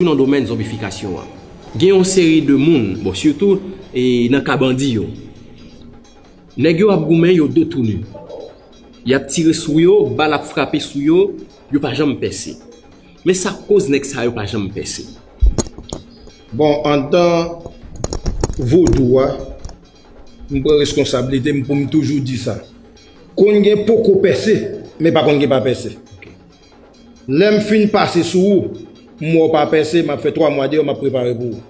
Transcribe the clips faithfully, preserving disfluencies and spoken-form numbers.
nan domèn zonbifikasyon an. Gen yon seri de moun, bon, sitou e nan ka bandi yo. Nèg yo ap goumen, yo do tounen. Y ap tire sou yo, bal ap frape sou yo, yo pa janm pèse. Men sa k koz nèg sa yo pa janm pèse? Bon, anndan vodou a, m pran reskonsablite m pou m toujou di sa. Konn gen poko pèse, men pa konn gen pa pèse. Lè m fin pase sou ou, m wè w pa pèse, m ap fè twa mwa deyò, m ap prepare pou ou.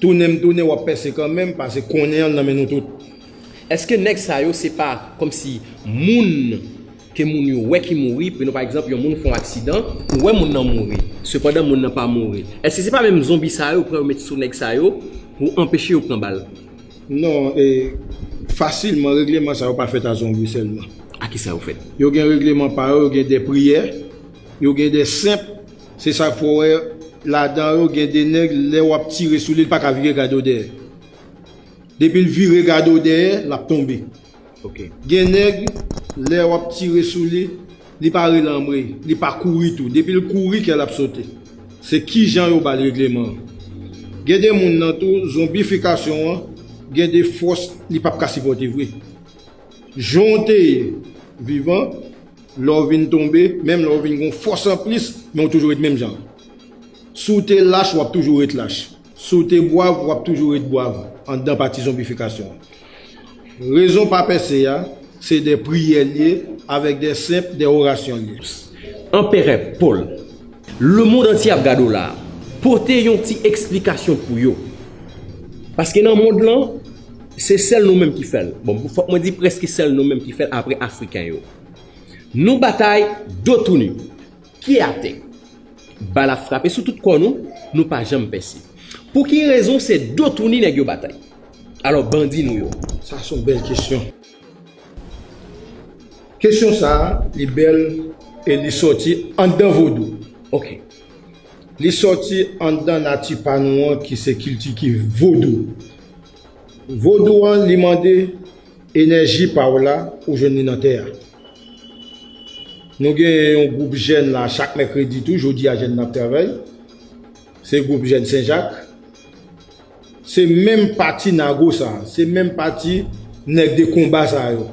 Tounen m tounen, w ap pèse kanmenm, pase konnen an nan men nou tout. Èske nèg sa yo se pa kòmsi moun ke moun yo wè ki mouri? Pran pa egzanp, yon moun fè yon aksidan, ou wè moun nan mouri, sepandan moun nan pa mouri. Èske se pa menm zonbi sa yo pran yo met sou nèg sa yo pou anpeche yo pran bal? Non, e, fasilman, regleman sa yo pa fèt a zonbi sèlman. A ki sa yo fèt? Yo gen regleman pa yo, yo gen de priyè, yo gen de senp. Se sa k fè w wè ladan yo gen de nèg, lè w ap tire sou li, li pa ka vire gade w dèyè. Depi l vire gade w dèyè, l ap tonbe. Ok. Gen nèg, lè w ap tire sou li, li pa rele anmwe, li pa kouri tou. Depi l kouri, kè l ap sote. Se kijan yo ba l regleman an. Gen de moun nan tou, zonbifikasyon an, gen de fòs li p ap ka sipòte vre. Jan w te ye vivan, lè w vin tonbe, menm lè w vin gen yon fòs anplis, men w toujou ret menm jan an. Si w te lach, w ap toujou ret lach. Si w te bwav, w ap toujou ret bwav anndan pati zonbifikasyon an. Rezon pa pèse a, se de priyè l ye, avèk de senp, de orasyon l ye. Anperè Pòl, lemonn antye ap gade w la a. Pote yon ti eksplikasyon pou yo. Paske nan mond lan, se sèl nou menm ki fè l. Bon, fòk mwen di prèske sèl nou menm ki fè l apre Afriken yo. Nou batay do tounen, pye atè. Bal ap frape sou tout kò nou, nou pa janm pèse. Pou ki rezon se do tounen nèg yo batay? Alò, bandi nou yo. Sa se yon bèl kesyon. Kesyon sa a, li bèl e li sòti anndan vodou. Ok. Li sòti anndan nati pa nou an ki se kilti ki vodou. Vodou an, li mande enèji pa w la, ou jwenn li nan tè a. Nou gen yon gwoup jèn la chak mèkredi tou, jodi a jèn nan ap travay. Se gwoup jèn Senjak. Se menm pati nago sa, se menm pati nèg de konba sa yo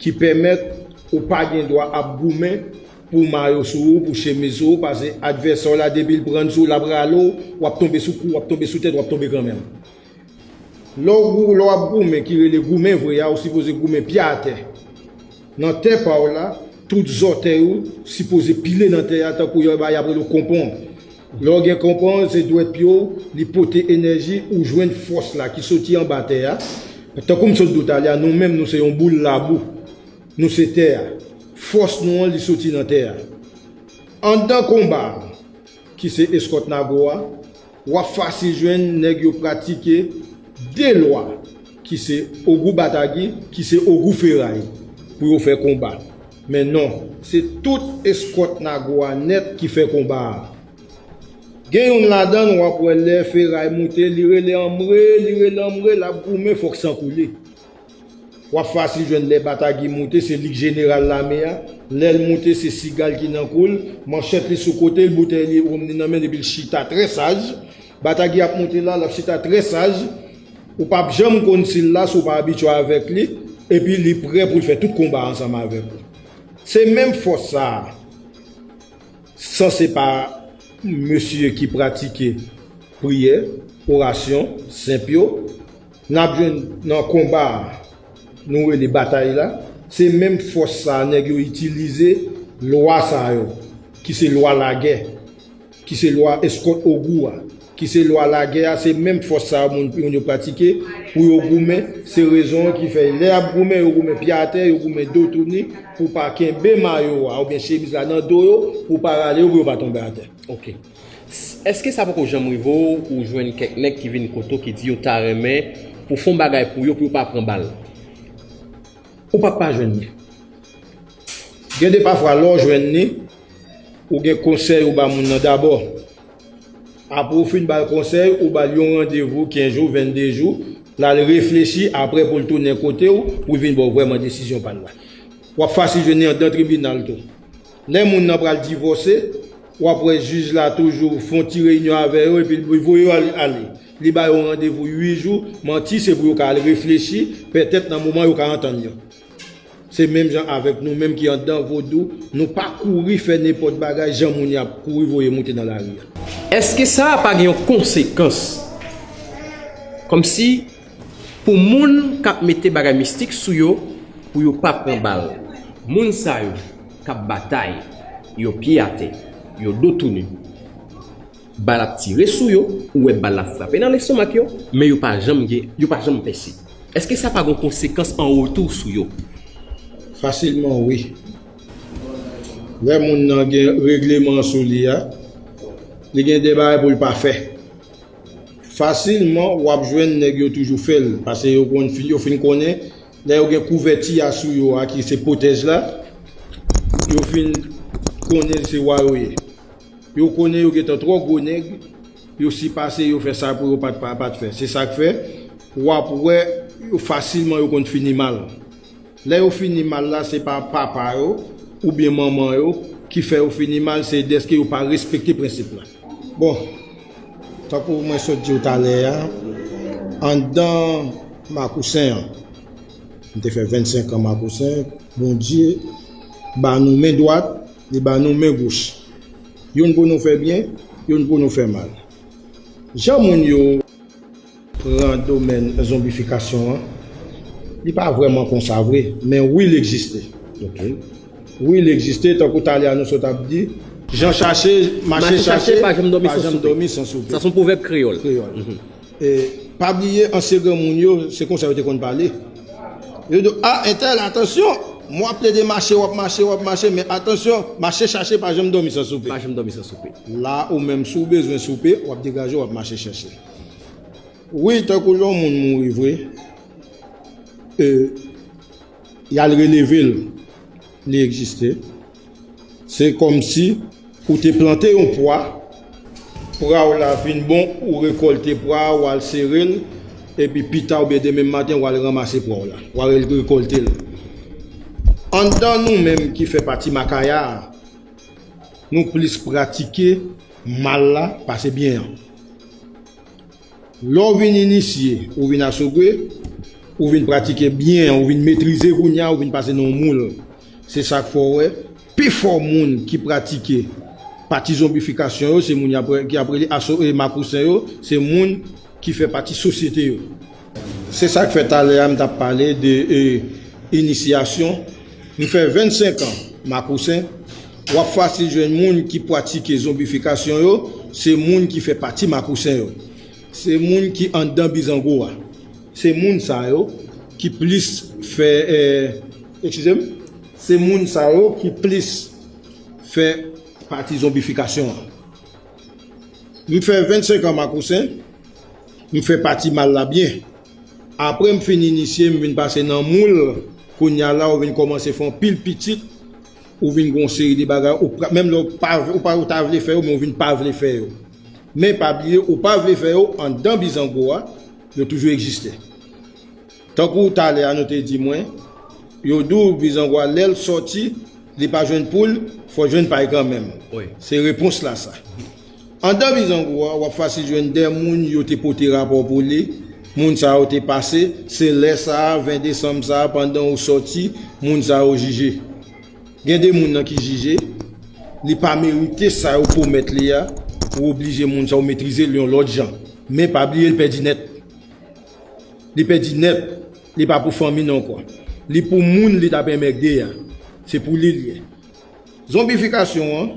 ki pèmèt ou pa gen dwa ap goumen pou mayo sou ou, pou chemiz sou ou, pase advèsè w la depi l pran sou w, l ap rale w, w ap tonbe sou kou, w ap tonbe sou tèt, w ap tonbe kanmenm. Lè w gou- lè w ap goumen ki rele goumen vre a, ou sipoze goumen pye atè. Nan tè pa w la, tout zòtèy ou sipoze pile nan tè a tankou y ap rele w konpon. Lè w gen konpon, se dwèt pye w, li pote enèji, ou jwenn fòs la ki soti anba tè a. Tankou m sot di w talè a, nou menm nou se yon boul labou. Nou se tè a. Fòs nou an, li soti nan tè a. Anndan konba a, ki se eskòt nago a, w ap fasil jwenn nèg yo pratike de lwa, ki se ogou batagi, ki se ogou feray, pou yo fè konba. Men non, se tout eskòt nago a nèt ki fè konba a. Gen youn ladan n, w ap wè lè feray moute, li rele anmwe, li rele anmwe, l ap goumen, fòk san koule. W ap fasil jwenn lè batagi moute, se li k jeneral lame a. Lè l moute, se siga l ki nan kou l, manchèt li sou kote l, boutèy li wonm li nan men l, epi l chita trè saj. Batagi ap moute la, l ap chita trè saj. Ou p ap janm konn si l la, si w pa abitye avèk li, epi li prè pou l fè tout konba ansanm avèk ou. Se menm fòs sa a. Sanse pa mesye ki pratike priyè, orasyon, senp yo, n ap jwenn nan konba a, nou rele batay la, se menm fòs sa a nèg yo itilize lwa sa yo, ki se lwa lagè, ki se lwa eskòt ogou a, ki se lwa lagè a, se menm fòs sa a moun, moun yo pratike pou yo goumen. Se rezon an ki fè lè y ap goumen, yo goumen pye atè, yo goumen do tounen pou pa kenbe mayo a oubyen chemiz la nan do yo, pou pa rale yo, pou yo pa tonbe atè. Ok. S- Èske sa poko janm rive w, ou jwenn kèk nèg ki vin kote w ki di yo ta renmen pou fè yon bagay pou yo, pou yo pa pran bal? Ou p ap pa jwenn li. Gen de pafwa, lè w jwenn li, ou gen konsèy ou ba moun nan dabò. Apre w fin ba l konsèy, ou ba l yon randevou kenz jou, vennde jou, l al reflechi, apre pou l tounen kote w, pou l vin ba w vrèman desizyon pa l la. W ap fasil jwenn li anndan tribinal tou. Lè moun nan pral divòse, W ap wè jij la toujou fè yon ti reyinyon avè yo epi li voye yo al- ale. Li ba yo randevou uit jou, manti se pou yo ka al reflechi, petèt nan moman yo ka antann yo. Se menm jan avèk nou menm ki anndan vodou, nou pa kouri fè nenpòt bagay jan moun y ap kouri voye moute nan lari a. Èske sa a pa gen yon konsekans? Kòmsi pou moun k ap mete bagay mistik sou yo, pou yo pa pran bal. Moun sa yo k ap batay, yo pye atè, yo do tounen. Bal ap tire sou yo, ou wè bal la frape nan lestomak yo, men yo pa janm gen, yo pa janm pèse. Èske sa pa gen konsekans an retou sou yo? Fasilman, wi. Lè moun nan gen regleman sou li a, li gen de bagay pou l pa fè. Fasilman, w ap jwenn nèg yo toujou fè l, paske yo konn fin, yo fin konnen, lè yo gen kouvèti a sou yo a, ki se pwotèj la, yo fin konnen se wa yo ye. Yo konnen yo gentan twò gwo nèg, yo sipase yo fè sa pou yo pa t pa, pa t fè. Se sa k fè, w ap wè, yo fasilman yo konn fini mal. Lè yo fini mal la, se pa papa yo oubyen manman yo ki fè yo fini mal, se dèske yo pa respekte prensip la. Bon, tankou mwen sot di w talè a, anndan Makousen an, m te fè vennsenk an Makousen, Bondye ba nou men dwat, li ba nou men goch. Youn pou nou fè byen, youn pou nou fè mal. Jan moun yo pran domèn zonbifikasyon an, li pa vrèman konsa vre, men wi, li egziste. Ok. Wi, li egziste, tankou talè a nou sot ap di, jan chache, mache chache, pa janm dòmi san soupe. Sa se yon pwovèb kreyòl. Kreyòl. E, pa bliye, ansyen granmoun yo, se konsa yo te konn pale. Yo di, a, entèl, atansyon, mwen ap plede mache, w ap mache, w ap mache, men atansyon, mache chache, pa janm dòmi san soupe. Pa janm dòmi san soupe. La, ou menm, si w bezwen soupe, w ap degaje, w ap mache chache. Wi, tankou lè yon moun mouri vre, e, y al releve l, li egziste. Se kòmsi ou te plante yon pwa, pwa w la vin bon, ou rekòlte pwa a, w al sere l, epi pita oubyen demen maten, w al ranmase pwa w la, w al rekòlte l. Anndan nou menm ki fè pati Makaya a, nou plis pratike mal la pase byen an. Lè w vin inisye, ou vin asogwe, ou vin pratike byen, ou vin metrize kounye a, ou vin pase nan yon moul. Se sa k fè w wè, pifò moun ki pratike pati zonbifikasyon yo, se moun y ap, ki ap rele aso-, e, makousen yo, se moun ki fè pati sosyete yo. Se sa k fè talè a m t ap pale de, e, inisyasyon. M fè vennsenk an makousen. W ap fasil jwenn moun ki pratike zonbifikasyon yo, se moun ki fè pati makousen yo. Se moun ki anndan bizango a. Se moun sa yo ki plis fè, e, eskize m, se moun sa yo ki plis fè pati zonbifikasyon an. M fè vennsenk an makousen, m fè pati mal la byen. Apre m fin inisye, m vin pase nan moul, kounye a la, ou vin kòmanse fè yon pil pitit, ou vin gen yon seri de bagay, ou pra-, menm lè ou pa, ou pa, ou ta vle fè yo, men ou vin pa vle fè yo. Men pa bliye, ou pa vle fè yo anndan bizango a, yo toujou egziste. Tankou talè a nou te di mwen, yo di w bizango a lè l sòti, li pa jwenn poul, fò l jwenn pay kanmenm. Wi. Se repons la sa. Anndan bizango a, w ap fasil jwenn de moun yo te pote rapò pou li, moun sa yo te pase, se lè sa a, ven desanm sa a, pandan ou sòti, moun sa yo jije. Gen de moun nan ki jije, li pa merite sa yo pwomèt li a, ou oblije moun sa yo metrize l yon lòt jan. Men pa bliye l pèdi nèt. Li pèdi nèt, li pa pou fanmi n ankò. Li pou moun li t ap enmègde a. Se pou li l ye. Zonbifikasyon an,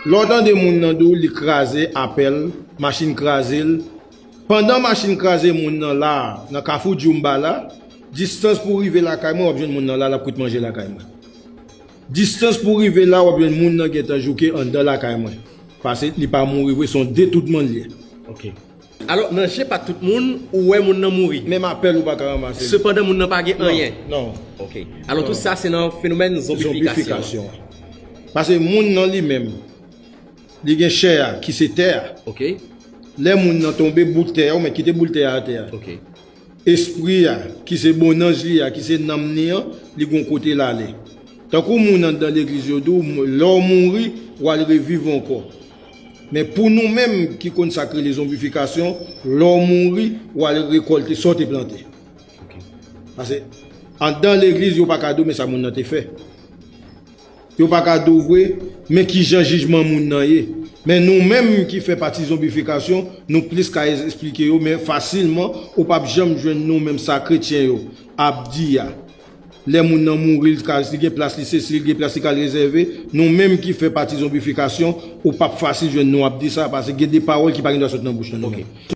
lè w tande moun nan di w li kraze apèl, machin kraze l, pandan machin kraze moun nan la, nan kafou Djoumba la, distans pou rive lakay mwen, w ap jwenn moun nan la, l ap kwit manje lakay mwen. Distans pou rive la, w ap jwenn moun nan gentan jouke anndan lakay mwen. Paske li pa mouri vre, se yon detoudman l ye. Ok. Alò, nan je pa tout moun, ou wè moun nan mouri. Menm apèl ou pa ka ranmase li. Sepandan, moun nan pa gen anyen. Non. Ok. Alò, tout sa, se nan fenomèn zonbifikasyon. Zonbifikasyon. Paske moun nan li menm, li gen chè a, ki se tè a. Ok. Lè moun nan tonbe, bout tè a, ou mèt kite bout tè a atè a. Ok. Espri a, ki se bonnanj li a, ki se nanm li an, li gon kote l ale. Tankou moun anndan legliz yo di w, lè w mouri, w al reviv ankò. Men pou nou menm ki konn sa k rele zonbifikasyon, lè w mouri, w al rekòlte sa w te plante. Paske anndan legliz, yo pa ka di w men sa moun nan te fè. Yo pa ka di w vre men ki jan jijman moun nan ye. Men nou menm ki fè pati zonbifikasyon, nou plis ka esplike yo, men fasilman, ou p ap janm jwenn nou menm sa kretyen yo ap di a. Lè moun nan mouri, li ka, li gen plas li sesi, li gen plas li ka rezève. Nou menm ki fè pati zonbifikasyon, ou p ap fasil jwenn nou ap di sa, paske gen de pawòl ki pa gen dwa sot nan bouch nou, nou menm.